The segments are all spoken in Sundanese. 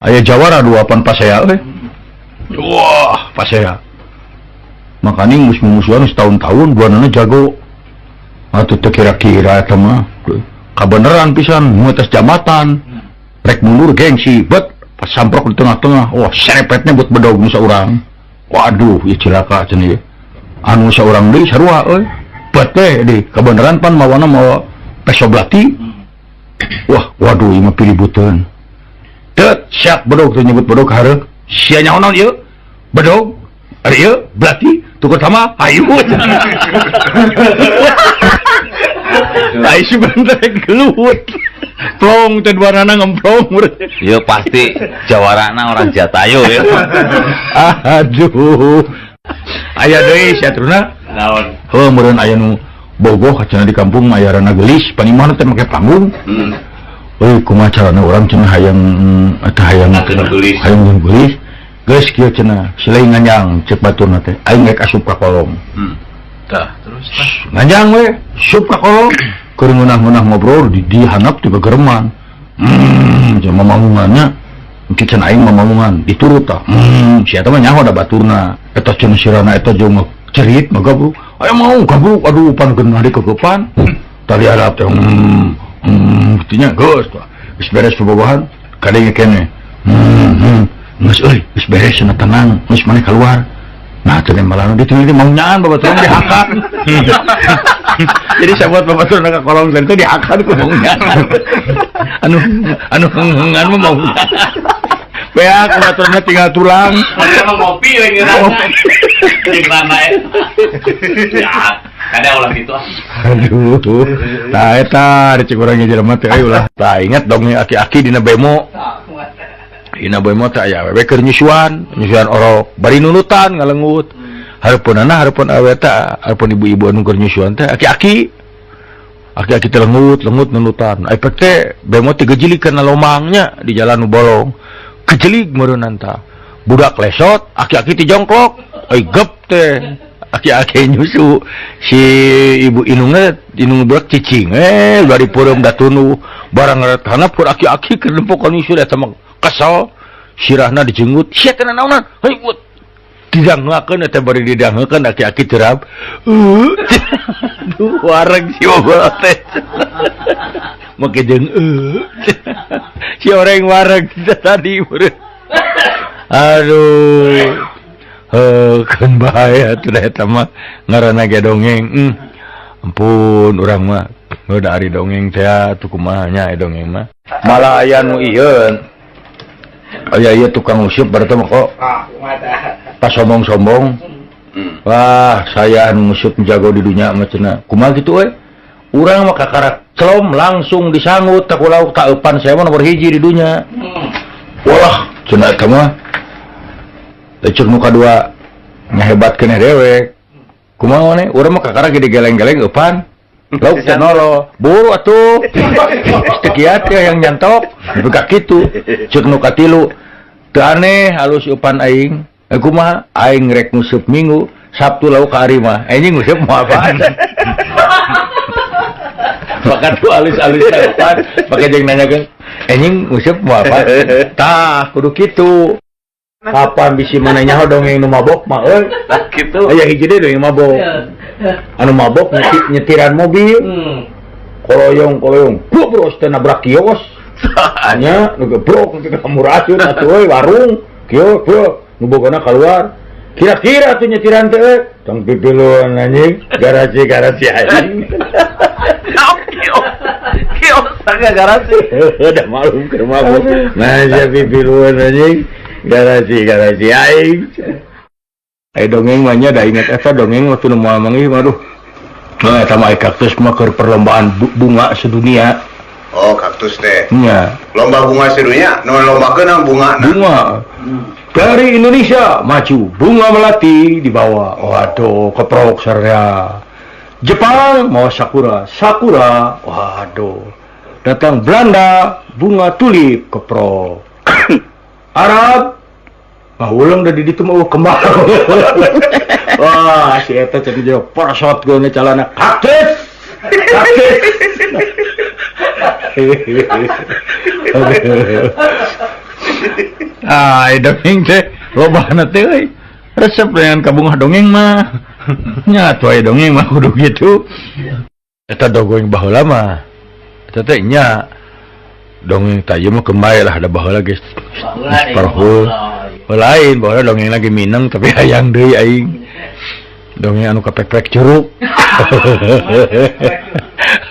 Aya jawara dua pan pasea euy. Wah, pasea. Makanya geus mumusuhan setahun-tahun duanana jago. Atuh teu kira-kira eta mah. Kabeneran pisan nu atas jabatan. Rek mundur gengsi, bet pas samprok di tengah-tengah. Wah, serepetnya buat bedog nu saurang. Waduh, ieu cilaka cenah ieu. Anu saurang deui sarua euy. Bet teh di kabeneran pan mawana mawa peso belati. Wah, waduh ieu mah piributeun. Tet, siap bedog teh nyebut bedog hareup. Sia nyaho naon ieu? Bedog. Ari ieu belati tukur sama hayu. Ai si bentar gelut. Plong teh duanana ngemplong. Ieu pasti jawarana orang Jatayu ya. Aduh. Aya deui sia truna. Naon? Heuh meureun aya nu bogoh cenah di kampung mah aya gelis panimahna teh make panggung. Euy kumaha carana urang cenah hayang eta hayang gelis. Hayang gelis. Geus kieu cenah silai nganjang cek baturna teh aing rek asup ka kolong. Tah, terus tah. Nganjang we, asup ka kolong. Keur ngeunah-ngeunah ngobrol di handap tiba gereman. Cenah mamangungannya. Engke cenah aing mamangungan diturut tah. Si eta mah nyaho da baturna. Eta cenah sirana eta jeung cerit mah gabruk. Aya mau gabruk aduh pan geunah dikekepan. Tadi harap teh buktinya geus tah. Geus beres bobogohan kadenge keneh. Geus euy, geus beres cenah tenang, geus maneh keluar. Nah, cenah malah ditinggal mau nyaan babaturan dihakan. Jadi saya buat babaturan ka kolong teh dihakan ku mau nyaan. Anu anu henghengan mah mau nyaan. Beak babaturanna tinggal tulang. Mana mah ngopi we ngeunahna. Jeung rana ya. Kada ulah gitu ah. Aduh. Tah eta cek urang ge jelema teh euy ulah. Tah ingat dong aki-aki dina bemo. Dina bemo teh aya awewe keur nyusuan, nyusuan orok, bari nunutan ngalengut. Hareupeunana hareupeun awewe teh, hareupeun ibu-ibu anu keur nyusuan teh aki-aki. Aki-aki teh lengut, lengut nunutan. Ai pek teh bemo teh gejilik kana lomangnya di jalan nu bolong. Kejelig meureunnan tah. Budak lesot, aki-aki teh jongklok. Ai gep teh. Aki-aki nyusu si ibu inungnya inung budak cicing dari peureum da tunduh barang ngaret hanap keur aki-aki keur nempokan nyusu eta mah kesel sirahna dijenggut sia teh naonan heuy buat didangeukeun eta bari didangeukeun aki-aki terap aduh wareg si bapak teh make jeung si oreng wareg tadi aduh kan bahaya tuh eta mah ngaranna ge dongeng. Ampun urang mah udah ari dongeng teh atuh kumaha nya dongeng mah malah aya nu ieu aya ieu tukang useup berarti mah kok pas sombong-sombong. Wah saya anu nguseup jago di dunya mah cenah kumaha kitu we urang mah kakarak celom langsung disangut ka lauk ta eupan saya mah nomor hiji di dunya. Wah cenah eta mah cek nu kadua nyahebat keneh dewek kumaha maneh urang mah kakara gede geleng-geleng eupan lauk teh nolo buru atuh teu kiat teh yang nyantok nepi ka kitu cek nu katilu teu aneh halus eupan aing kumaha aing rek nguseup minggu Sabtu lauk ka ari mah anjing nguseup moal apaan maka tuh alus-alus eupan make jeung nanyakeun anjing nguseup moal apa tah kudu kitu. Kapan bisi mana nyaho dongeng nu mabok mah euy. Tah kitu. Aya hiji deui dongeng mabok. Anu mabok nyetiran mobil. Koloyong-koloyong, gobros teh nabrak kios. Nya nu gebrok teh ka muracun atuh euy warung. Kieu kieu nu bogona kaluar. Kira-kira tuh nyetiran teh euy. Tong pipiluan anjing, garasi-garasi anjing. Kios. Kios tangga garasi. Udah malum keur mabok. Nah, sia pipiluan anjing. Garasi-garasi aing. Ai dongeng mah nya da inget eta dongeng waktu nu moal manggih mah aduh. Nah, eta mah kaktus mah keur perlombaan bunga sedunia. Oh, kaktus teh. Nya. Lomba bunga sedunia, nu lombakeun bunga. Bunga. Dari Indonesia maju bunga melati dibawa. Waduh, keprok sarya. Jepang mau sakura, sakura. Waduh. Datang Belanda bunga tulip keprok. Arab ah ulang dari ditu mah kembang. Wah, si eta jadi dia persot geunya calana kaktus. Kaktus. Ah, dongeng teh lobana teh euy. Resep dengan kabungah dongeng mah. Nya atuh aya dongeng mah kudu kitu. Eta dongeng baheula mah. Eta teh nya dongeng tah ieu mah kembali lah da baheula geus parhul. Lain baheula dongeng lagi mineng tapi hayang deui aing. Dongeng anu kapek-pek curug.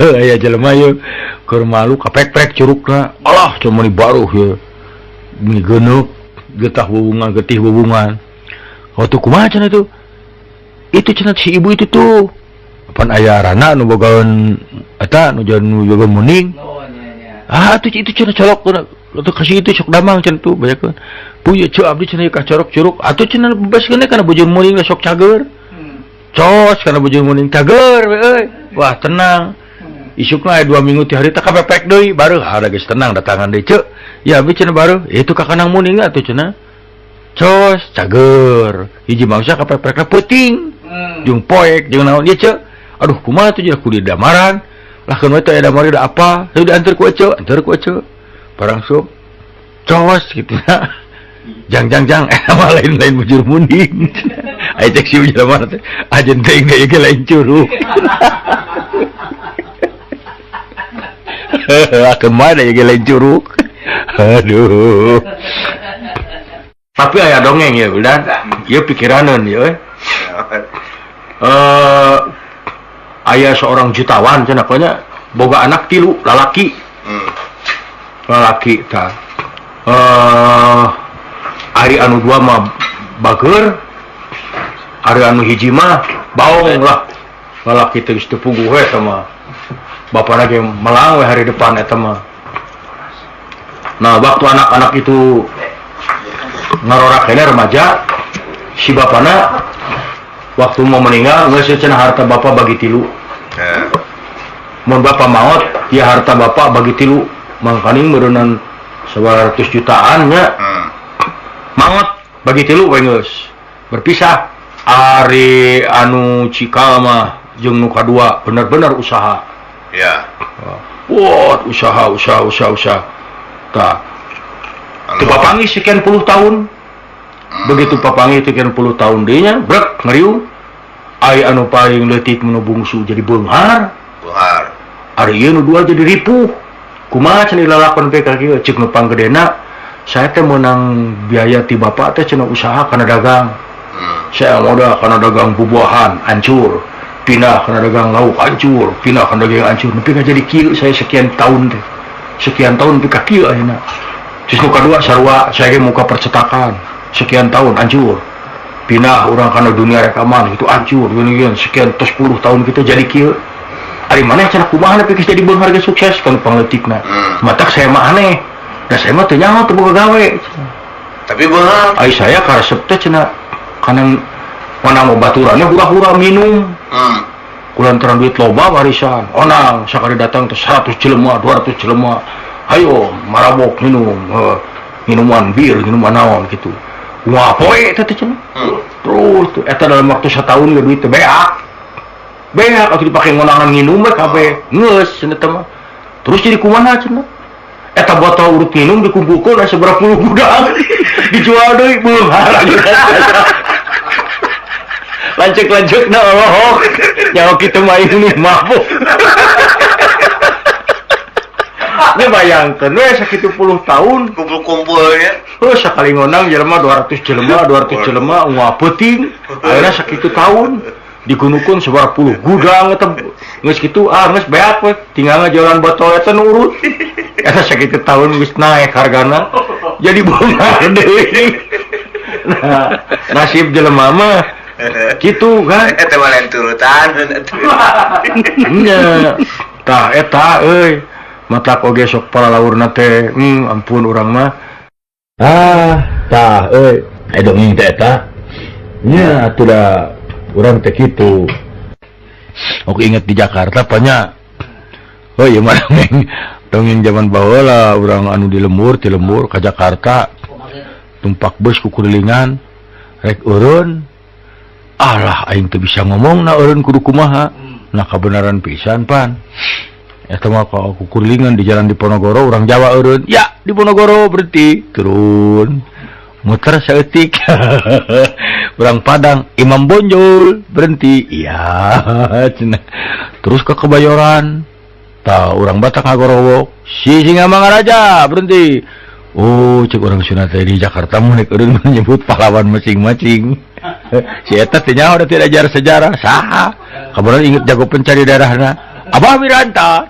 Aya jelema ieu keur malu kapek-pek curugna. Alah cuma ni baruh ieu. Ni geuneup getah bubungan getih bubungan. Waktu kumaha cenah itu? Itu cenah si ibu itu tuh. Pan aya rana nu bogaeun eta nu bogaeun muning. Ah atuh itu cenah colok atuh kasih itu sok damang cenah tuh banyakeun. Punya ceu abdi cenah ka corok curug atuh cenah bebaskeun kana bujur muning sok cager. Cos kana bujur muning cager we euy. Wah tenang. Isukna aya 2 minggu ti harita kapepek deui bareuh ada geus tenang datangan deui ceu. Ya abdi cenah bareuh itu ka kanang muning atuh cenah. Cos cager. Hiji mangsa kapepekna peuting. Jeung poek jeung naon ieu ceu. Aduh kumaha tuh jeung kudu damaran. Lah keun we teh aya damar da apa? Heuh dianteur ku eceu, anteur ku eceu. Barang sup cos kitu na. Jang jang jang mah lain-lain bujur muning. Aya cek si jelema teh ajeun teuing deui ge lain curug. Kemana ya lain curug. Aduh. Tapi aya dongeng ya udah. Ieu pikiraneun ya. Aya seorang jutawan cenah nya boga anak 3 lalaki. Lalaki tah. Ari anu 2 mah bager, ari anu 1 mah baong lah. Lalaki teh geus teu puguh we sama bapana ge melang we hari depan eta mah. Nah, waktu anak-anak itu ngarorak keneh remaja, si bapana waktu mau meninggal geus cenah harta bapak bagi 3. Mun bapak maot, ya harta bapak bagi 3. Mangkaning meureunnan 100 jutaan nya. Maot bagi 3 we geus. Berpisah. Ari anu cikal mah jeung nu kadua bener-bener usaha. Ya. Wah, usaha. Tah. Teu papanggih sekian puluh tahun. Begitu papanggih sekian puluh tahun deui nya, brek ngeriung. Ai anu paling leutik nu bungsu jadi beunghar. Beunghar. Ari ieu nu 2 jadi ripuh. Kumaha cenah lalakon pe ka kieu ceuk nu panggedena, saya teh meunang biaya ti bapak teh cenah usaha kana dagang. Saya modal kana dagang bubuahan hancur. Pindah kana dagang lauk hancur, pindah kana dagang hancur. Nepi ka jadi kieu saya sekian tahun teh. Sekian tahun nepi ka kieu ayeuna. Terus nu kadua sarua saya ge muka percetakan. Sekian tahun hancur. Pindah urang kana dunia rekaman itu hancur gini-gini sekian tos 10 tahun kita jadi kieu. Ari maneh cenah kumaha nepi geus jadi beunghar geus sukses kan pangleutikna. Matak saya mah aneh. Da saya mah teu nyaho teu boga gawe. Tapi beunghar. Ai saya karesep teh cenah kana onang baturannya hura-hura minum. Kulantaran duit loba warisan. Onang sakali datang teh 100 jelema, 200 jelema. Ayo marabok minum, minuman bir, minuman naon gitu. Wah, poe teh teh cenah. Terus tuh eta dalam waktu setahun ge duit teh beak. Beak atuh dipake ngonangan nginum we kabeh. Geus cenah teh mah. Terus jadi kumaha cenah? Eta botol urut minum dikumpulkeun aya sabaraha puluh gudang. Dijual deui beunghar. Lanceuk-lanceuk na olohok. Nyawa kitu mah ini mabuk. Ini bayangkeun we sakitu puluh tahun kumpul-kumpul nya. Heuh sakali ngonang jelema 200 jelema, 200 jelema ungah peuting. Ayeuna sakitu tahun digunukeun sabaraha puluh gudang eta geus kitu ah geus beak we tinggal ngajualan botol eta nu urut. Eta sakitu tahun geus naek hargana jadi beunghar deui. Nah, nasib jelema mah kitu kan eta mah lain turutan nya. Tah eta euy matak oge sok paralaurna teh ampun urang mah. Ah tah euy aya dongeng teh eta nya atuh da urang teh kitu. Oke inget di Jakarta banyak. Oh iya mah dongeng zaman baheula urang anu di lembur, ti lembur ka Jakarta tumpak bus kukurilingan rek eureun. Alah aing teu bisa ngomong na eureun kudu kumaha. Nah kebenaran pisan pan. Eta mah kukulingan di jalan Diponegoro urang Jawa eureun. Ya, Diponegoro berhenti, turun. Muter saeutik. Urang Padang, Imam Bonjol berhenti. Iya, cenah. Terus ke Kebayoran. Tah urang Batak ngagorowok, si Singamangaraja berhenti. Oh, cek orang Sunda teh di Jakarta mun rek eureun menyebut pahlawan masing-masing. Si eta teh nyaho da teu ajar sejarah, saha? Kabaran inget jago pencari daerahna. Abah Wiranta.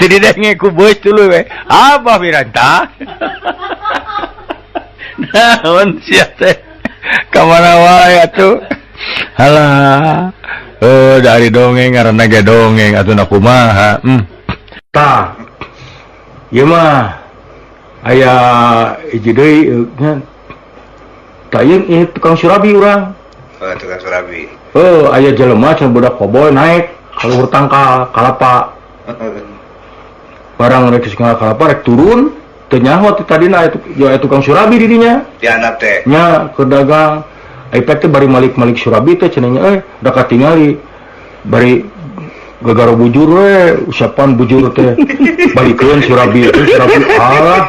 Teu didenge ku beus tuluy we. Abah Wiranta. Naon sia teh? Ka mana wae atuh? Halah. Dari dongeng ngaranna ge dongeng atuh na kumaha. Tah. Ieu mah aya hiji deui nya. Tah ieu tukang surabi urang. Oh, tukang surabi. Heuh, aya jelema cenah budak koboy naik ka luhur tangkal kalapa. Barang rek geus kalapa rek turun, teu nyaho ti tadina aya tukang surabi di dinya. Di handap teh. Nya keur dagang. Ai teh bari malik-malik surabi teh cenah nya euy, da katingali bari gagaro bujur we, usapan bujur teh. Balikeun surabi teh, surabi alah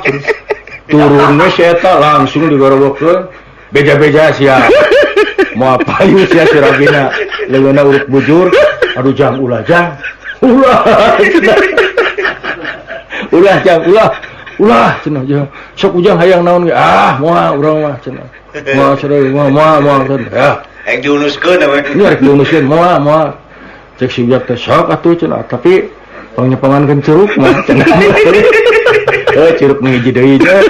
turun we si eta langsung digorowokkeun. Beja-beja sia. Moal payu sia surabina. Leungeunna urut bujur, aduh jang ulah jang. Ulah. Ulah jang ulah. Ulah cenah jang. Sok ujang hayang naon ge? Ah, moal urang mah cenah. Moal sareng moal moal moal ya. Rek diunuskeun we. Nya rek diunuskeun moal moal. Cek si ujang teh sok atuh cenah, tapi pangnyepangankeun curug mah cenah. Curug nu hiji deui nya.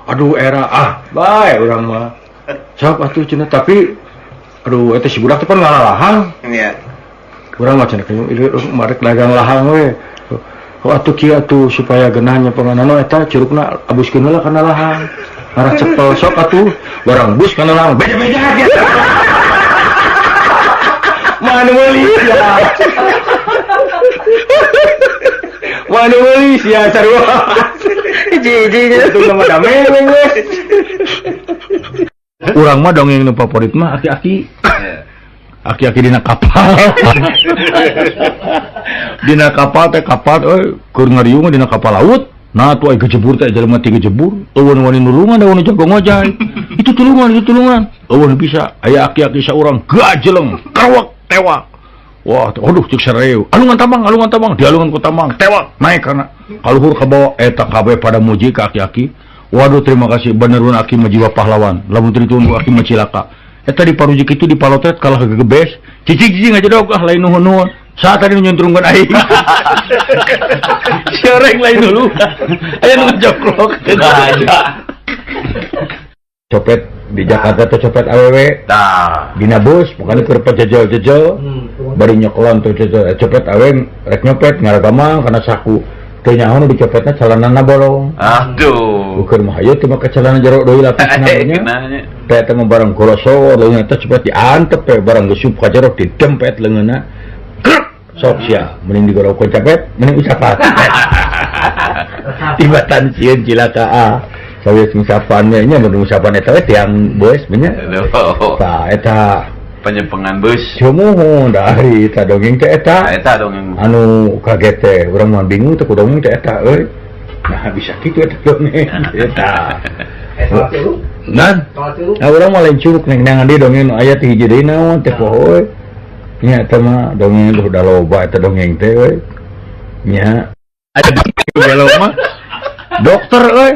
Aduh era ah, bae urang mah. Sok atuh cenah, tapi aduh eta si budak teh pan ngalalahang. Nya. Urang mah cenah ieu marek dagang lahang we. Oh atuh kieu atuh supaya geunah nyepanganana eta curugna abuskeun heula kana lahang. Arah cepel sok atuh barang bus kana lahang. Beja-beja kieu. Mana meuli ya. Mana meuli sia sarua. Hiji-hiji itu nama dame we. Urang mah dongeng nu favorit mah aki-aki. Aki-aki dina kapal. Dina kapal teh kapal euy keur ngariung dina kapal laut. Nah tuh ai gejebur teh jelema ti gejebur. Eueun wani nulungan da wani jago ngojay. Itu tulungan. Eueun bisa aya aki-aki saurang gajeleng, kerwek tewak. Wah, aduh cek sareu. Alungan tambang, dialungan ku tambang, tewak naik kana kaluhur ka bawa eta kabeh pada muji ka aki-aki. Waduh terima kasih benerun aki mah jiwa pahlawan. Lamun teu ditunggu aki mah cilaka. Eta di paruji kitu di palotet kalah gegebes. Cicing-cicing aja dog ah lain nuhun-nuhun. Saat tadi nyuntrungkeun aing. Sioreng lain dulu. Aya nu ngejoklok. Copet di Jakarta tuh copet awewe. Tah. Dina bus pokoknya keur pejejel-jejel. Bari nyoklon tuh jejel. Copet awewe rek nyopet ngaragamang kana saku. Teu nyaho nu dicopetna celanana bolong. Aduh. Ukur mah hayu teu make celana jero deui lapisna nya. Teh teh mah barang goroso leungeunna teh cepet diantep we barang geus ka jero didempet leungeunna. Krek sok sia mending digorowokkeun cepet mending usapan. Tibatan sieun cilaka ah. Sawios ngusapan nya mun ngusapan eta we tiang beus nya. Tah eta penyempengan bus. Cumuhun dari eta dongeng teh eta. Eta dongeng. Anu kaget teh urang mah bingung teh ku dongeng teh eta euy. Nah bisa kitu eta dongeng eta. Nan. Nah urang mah lain curug neng nangan deui dongeng nu aya teh hiji deui naon teh poho euy. Nya eta mah dongeng udah loba eta dongeng teh euy. Nya. Ada gelo mah. Dokter euy.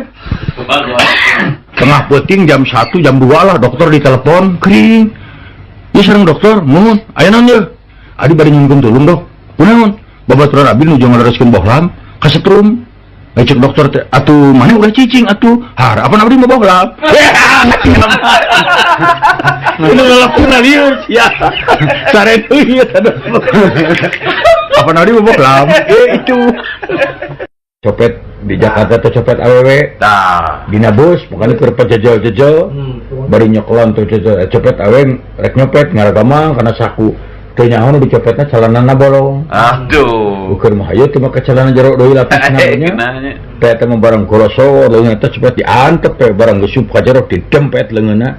Tengah peuting jam 1 jam 2 lah dokter ditelepon kering. Ieu sareng dokter, muhun, aya naon ieu? Adi bari nyungkeun tulung dok. Kunaon? Babaturan abdi nuju ngalereskeun bohlam, kasetrum. Ai cek dokter teh, atuh maneh ulah cicing atuh. Har, apa abdi mah bohlam? Ini ngalapuna lieur sia. Sare deui eta dokter. Apa abdi mah bohlam? Itu. Copet di Jakarta tuh copet awewe. Tah. Dina bus pokoknya keur pejejel-jejel. Bari nyoklon tuh jejel. Copet awewe rek nyopet ngaragamang kana saku. Teu nyaho nu dicopetna celanana bolong. Aduh. Ukur mah hayu teu make celana jero deui lapisna nya. Teh teh mah barang goroso leungeunna teh cepet diantep we barang geus ka jero didempet leungeunna.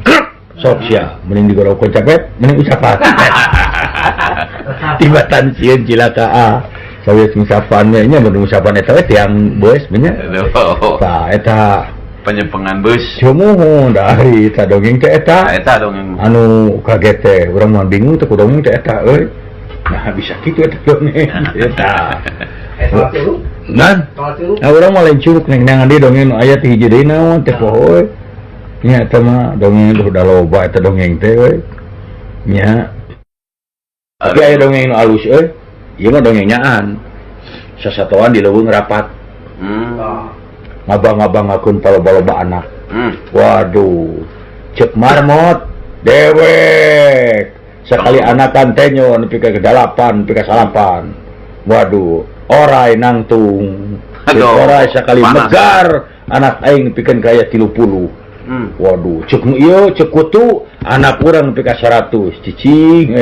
Krek sok sia mending digorowokkeun cepet mending usapan. Tibatan sieun cilaka ah. Sawios ngusapan we nya mun ngusapan eta we tiang beus nya. Tah eta penyempengan beus. Sumuhun dari eta dongeng teh eta. Eta dongeng. Anu kaget teh urang mah bingung teh ku dongeng teh eta euy. Nah bisa kitu eta dongeng eta. Nan. Nah urang mah lain curug neng nangan di dongeng nu aya teh hiji deui naon teh poho euy. Nya eta mah dongeng udah loba eta dongeng teh euy. Nya. Tapi aya dongeng nu alus euy. Ieu mah dongeng nyaan. Sasatoan di leuweung rapat. Ngabang-ngabang paloba-loba anak. Waduh, cek marmot dewek. Sekali anakan tenyo nepi ka 8, nepi ka 9. Waduh, orai nangtung. Cek orai sekali panas. Megar anak aing nepikeun ka aya 30. Waduh, cek nu ieu cek kutu anak urang nepi ka 100. Cicing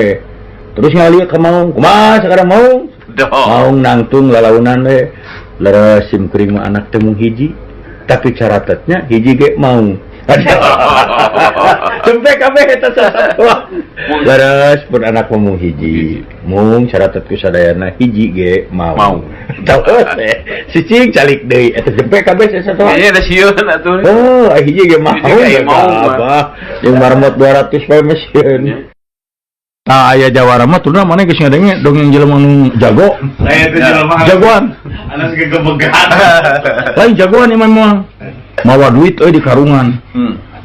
Terus ngalieu ka maung, kumaha sakarang maung? Maung nangtung lalaunan we. Leres sim kuring mah anak teh mung hiji, tapi caratetnya hiji ge maung. Sampai kabeh eta sasatoan. Leres pun anak mah mung hiji, mung caratet ku sadayana hiji ge maung. Tahu teh, cicing calik deui eta sampai kabeh sasatoan. Kayaknya ada sieun atuh. Oh, hiji ge maung. Apa? Jeung marmot 200 poe mah sieun. Nah, aya jawara mah tuna mana geus ngadenge dongeng jelema nu jago. Aya teh jelema jagoan. Anas gegebegan. Lain jagoan ieu mah. Mawa duit euy di karungan.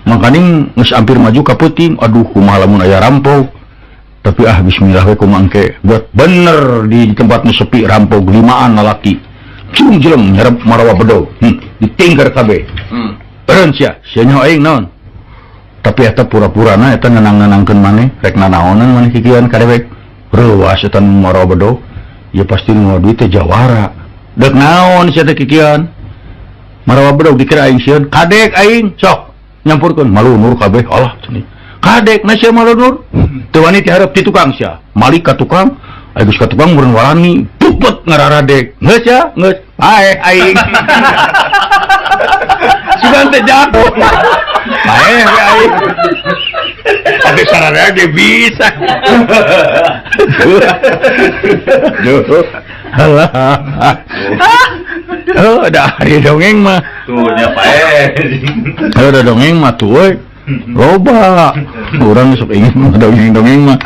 Mangkaning geus hampir maju ka peuting. Aduh kumaha lamun aya rampok. Tapi ah bismillah we kumaha engke. Buat bener di tempat nu sepi rampok limaan lalaki. Cung jelem nyerep marawa bedog. Ditingker kabeh. Eureun sia, sia nyaho aing naon? Tapi eta pura-purana eta nenang-nenangkeun maneh rek nanaonan maneh kikieuan ka dewek reuas eta marawa bedog ya pasti nu duit teh jawara deuk naon sia teh kikieuan marawa bedog dikira aing sieun kadek aing sok nyampurkeun malunur kabeh alah cenah kadek na sia malunur teu wani tihareup ti tukang sia malik ka tukang aing geus ka tukang meureun warani pupet ngararadek geus sia geus paeh aing sugan teh jago paeh we aing. Tapi sararea ge bisa. Duh. Alah. Oh, da ari dongeng mah. Tuh nya paeh. Ayo da dongeng mah tuh euy. Loba. Urang sok ingin mah dongeng-dongeng mah.